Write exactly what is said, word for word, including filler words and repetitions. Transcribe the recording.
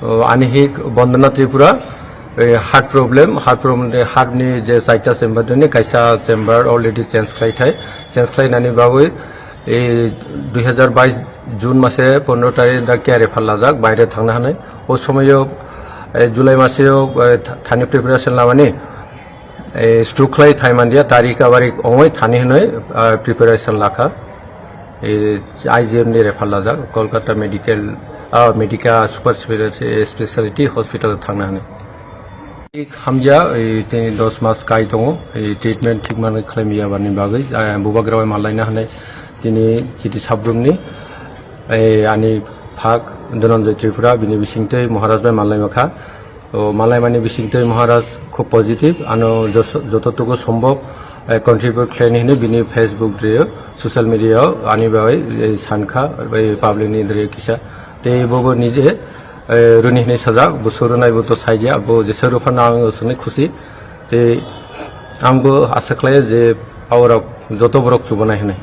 O, ani hik Bondona Tripura, e, heart problem, heart problem de heart ni je chaita chamber dini, kaisa chamber already change khlai thai, change khlai nani bagwi, e, dui hazar bais June mase pondro tarikh da care refer lajak, baire thangna hanai. O somoyo, e, July maseo, e, tha-, thani preparation lamani, e, stroke khlai thai mandia, tarikh abarik ongoi thani hinoi, e, preparation lakha. E, I G M ni refer lajak, Kolkata Medical, ah, Medica Super Speciality, Speciality Hospital thangna hinoi. Hamya, e, tini dos mas kai tongo, e, treatment thik mani khlai miya bani bagwi, ah, bubagra bai malaina hinoi tini chiti sabrumni, e, ani phak Dhananjay Tripura, bini bisingtwi Maharaj bai malai makha. O malaimani bisingtwi Maharaj khub positive, ano jos-, jototuku sombhob, eh, contribute khlaini hinwi bini Facebook reo, social media o ani bagwi, eh, sankha, eh, public ni dre kisa. Tei bobo nije, eh, runi hinwi sajak, bo suru nai bo to saija, bo jesa rupha nang suni khusi. Tei ang bo asa khlai je aurok joto borok chubanai hinwi.